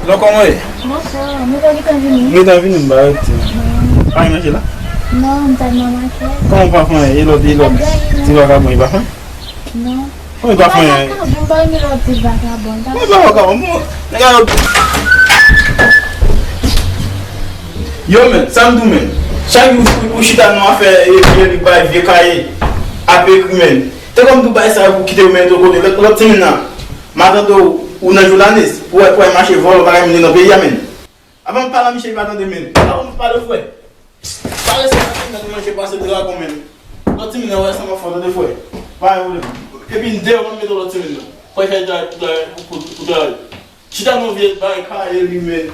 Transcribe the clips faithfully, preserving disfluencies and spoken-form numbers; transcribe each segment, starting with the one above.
Lò, kòman w ye? Bonswa, mwen pa gentan vini. Mwen gentan vini, m pa rete. Non. Pa gen manje la? Non, m t al nan makèt. Kòman w pa fè anyen? E lòt, e lòt ti vakabon, li pa fè? Non. Kòman li pa fè anyen? Li pa vakabon, m pa renmen lòt ti vakabon. Mwen pa vakabon, bon, nèg la yo. Yo, men, sa m di w, men. Chak jou ou chita nan afè, e, vye liv, bay vye kaye, ap ekri, men. Te kòm tou bay sa pou kite yo, men, de kote. Lòt, lòt timoun nan. M a tande w, ou nan jounalis, pou wè, pou wè mache vòlò, bagay m nan peyi a, men. Avan m pale a misye, li pa tande, men. Avan m pale, frè. Pale se maten nan manje pase dragon, men. Lòt timoun nan wè sa m ap fè, tande, frè. Pa gen pwoblèm. Epi m deyò, m mete lòt timoun nan. Frè, fè travay, pou, pou, pou travay. Chita nan vye bagay, kaye li, men.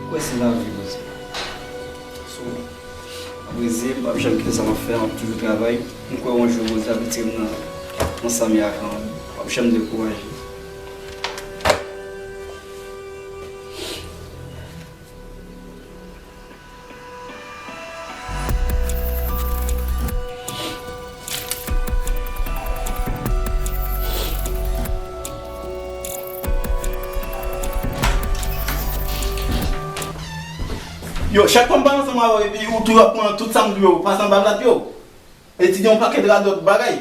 Kwè se lavi, Bondye. Sou mwen. Mwen reze, m p ap janm kite sa m ap fè, m ap toujou travay. M kwè yon jou Bondye ap retire m nan, nan sa m ye a kanmenm. M p ap janm dekouraje. Yo, chak fwa m pale ansanm avè w, epi ou toujou ap pran tout sa m di w yo, pase anba plat yo. Etidye yon pakèt radòt bagay.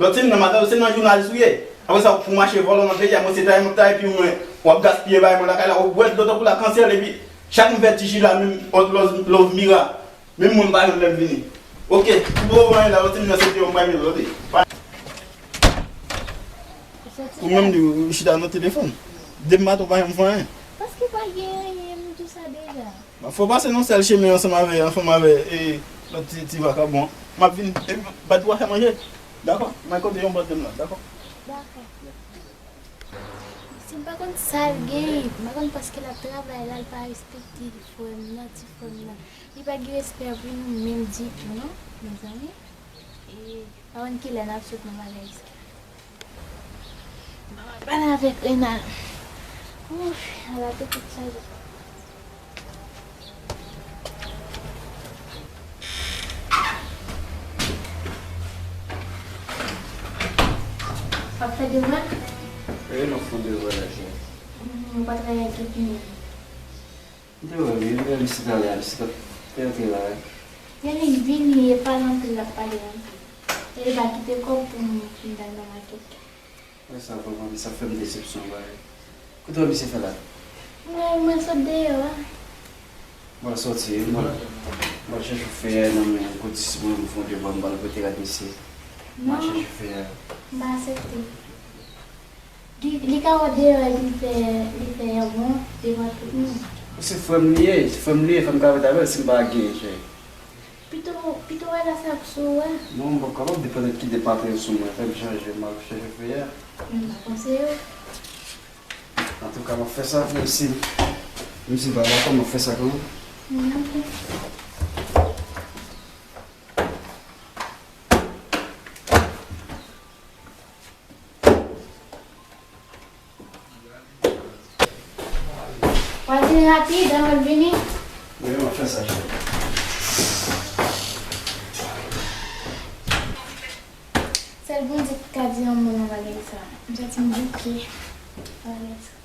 Lòt se nan madanm, se nan jounalis ou ye. Apre sa, ou mache vòlò nan peyi a, mwen se taye m ap taye, epi mwen, w ap gaspiye bagay mwen lakay la, ou bwè dlo tankou lakansyèl, epi chak m fè ti chita, menm, love, love mira, menm mwen m pa jwenn lè m vini. Oke, ou poko anyen la, lòt se nan sete yo m bay mil lòt. Ou menm di ou chita nan telefòn. Depi maten ou pa janm fè anyen. Paske pa gen anyen, m di w sa deja. Fò w pase nan sèl chemen ansanm avè, ansanm avè, e, lòt ti, ti vakabon. M ap vin, e, bat pou w fè manje. Dakò? Mwen kote yon bòt de m la, dakò? Dakò. Si m pa konn sa l gen, m pa konn paske l ap travay la, l pa respekte frè m nan, ti frè m nan. Li pa gen respè pou nou menm ditou, non, mezanmi. E, pa konn kilè n ap sot nan bagay sa. Mama pale avèk Rena. Ouf, ala te tout chaje. W ap fè devwa? Wi, m ap fè devwa la, cheri. Mhm, ou pa travay ak Yasmine? M te wè l, wi, m te wè misye talè a, misye t ap, te antre la, wi. Yasmine vini, e pale anpil, l ap pale anpil. E li pa kite kòb pou m fin al nan makèt. Wè sa vrèman, sa fè m desepsyon, bagay. Kote wè misye fè la? Mwen, mwen sot deyò a. Mwen soti, mwen, mwen chèche fè nan men gwo dis mwen, mwen fon de bwa, mwen al pote rad misye. Mwen chèche fè. M pa aksepte. Li, li ka wè deyò epi li fè, li fè yon bon devan tout moun. Se frè m li ye, se frè m li ye, fò m ka ret avè l si m pa gen, chè. Pito, pito wè la sa sou wè. Non, m p ap kapab depann ki de patnè sou mwen. Fè m chanje, m ap chanje fè a. M pa panse yo. Antouka, m ap fè sa, menm si, menm si m pa dakò, m ap fè sa kanmenm. Mm, ok. W a vini rapid, anvan l vini. Wi, m ap fè sa, cheri. Sèl Bondye ki ka di yon mo nan bagay sa. M santi m bouke nan bagay sa.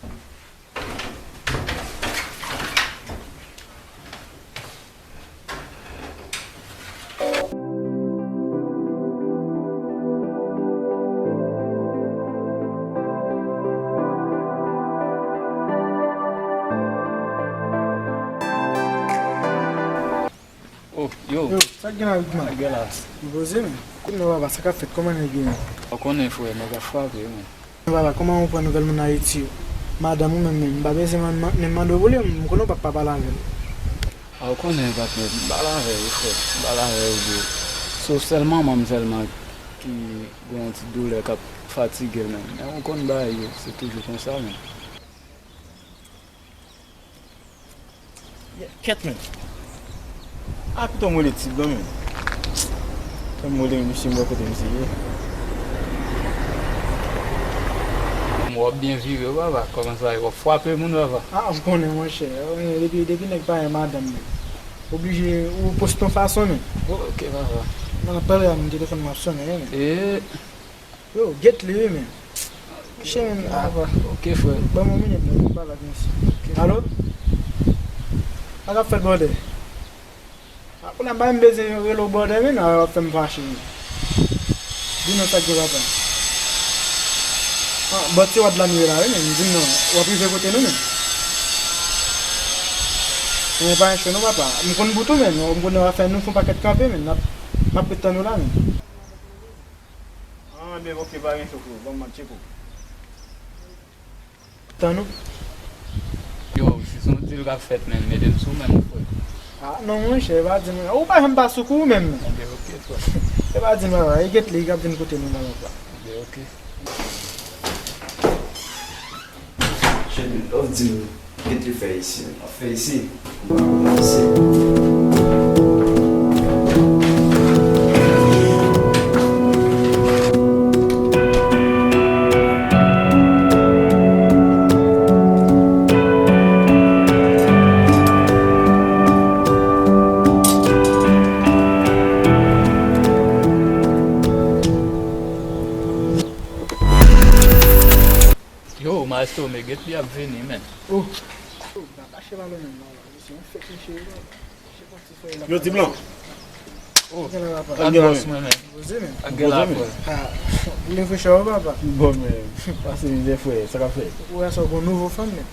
Yo, yo, sa k gen la, Wigman? Sa k gen la? Ou poze, men. Kounye a, papa, sa k ap fèt? Kòman nèg yo ye, men? Ou konnen, frè, nèg ap frape, men. Papa, kòman ou pran nouvèl moun Ayiti yo? Madanm ou menm, menm, m pa bezwen menm, menm mande w pou li, m konnen w p ap pa pale avè l. A, ou konnen, patnè, m pale avè l, wi, frè, m pale avè l, wi. So, sèl manman m sèlman ki gen yon ti doulè k ap fatige l, menm. Men ou konn bagay yo, se toujou konsa, menm. Yeah, kèt, men. A, kite m rele ti blan, men. Kite m rele misye, m wè kote misye ye. M wè w ap byen vire, wi, papa. Kòman sa ye? W ap frape moun, papa. A, m konnen, monchè. Depi, depi nèg pa gen madanm, men. Oblije, ou poste yon fason, men. O, oke, papa. Nan apèl la, m telefòn m ap sonnen, men. E. Yo, get li wi, men. Monchè, men, apa. Oke, frè. Ban m yon minit, non, pou m pale ak misye. Oke. Alo? Sa k ap fèt, brother? A, kounye a, m pa menm bezwen rele w, brother, men, a, w ap fè m fache, men. Di non sa k gen, papa. A, bon, ti wad la nou ye la, wi, men. Di m non, w ap rive kote nou, men. Men pa enche non, papa. M konn bout ou, men. M konn w ap fè nou fè yon pakèt kanpe, men. N ap, m ap ret tann ou la, men. Ah, men oke, pa gen cho, frè. Ban m tcheke w. Tann ou. Yo, si se yon deal k ap fèt, men, mete m sou men, mon frè. Ah, non, monchè, e pa di m, ou pa janm pa sou kou ou menm, non. Enben, oke, frè. E pa di m, papa, e get li, li k ap vin kote nou la, papa. Enben, oke. Chèn, lòf di m, kite li fè isi, men. L ap fè isi. L ap fè isi. Yo, maestro, men get li ap vini, men. Oh. Oh, pa kache pa lwen menm, non, non. Misye yon fèk, mesye, non. Yo, ti blan. Oh. Gen la, papa. Ak bòs mwen, men. Poze, men. Ak gen la, frè. Ah, li fè cho, papa. Bon, men, pase mizè, frè, sa k ap fèt? Ou wè sa, gon nouvo fanm, men.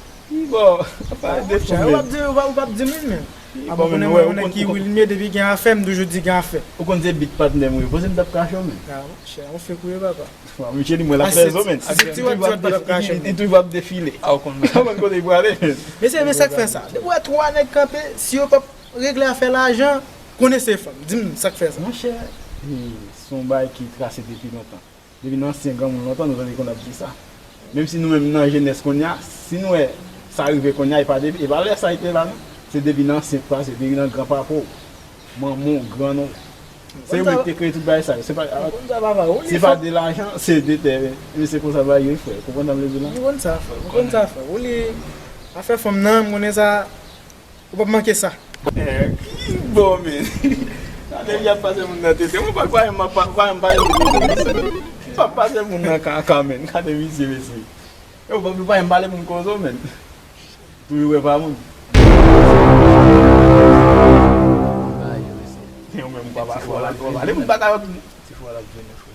Bon, pa de fanm, men. Ou p ap di, ou p ap, ou p ap di m, men. Bon, men, ou wè, ou konnen mwen, yon nèg ki wilmye, depi gen afè, m toujou di gen afè. Ou konn se big patnè m, wi. Poze m t ap kache w, men. Ah, monchè, yon fèk ou ye, papa. Misye di mwen l ap fè zo, men. Li toujou ap defile. A, w konn mwen. Ou konn kote l prale, men. Mesye, men sa k fè sa? Depi w wè twa nèg kanpe, si yo p ap regle afè lajan, konnen se fanm. Di m sa k fè sa. Monchè, se yon bagay ki trase depi lontan. Depi nan ansyen granmoun lontan, nou tande konn ap di sa. Menm si nou menm nan jenès kounye a, si nou wè sa rive kounye a, e pa depi, e pa lè sa li te la, non. Se depi nan ansyen pase, depi nan granpapa w. Manman w, grann ou. Se yo menm ki te kreye tout bagay sa yo. Se pa, se pa de lajan, se de tè. Men se konsa bagay yo ye, frè. Konprann sa m vle di w la? M konn sa, frè. M konn sa, frè. Ou li afè fanm nan, m konnen sa. Ou p ap manke sa. Eh, ki bon, men. Gade, y ap pase moun nan tete. Mwen pa kwè m ap pa, pa, pa, pa pase moun nan kaka, men. Gade misye, mesye. Yo, bon, pa m pale moun kozo, men. Tou yo wè pa moun. Yo menm, papa, fò la, fò la. Li moun pa ka wè. Ti fwa l ap vini, frè.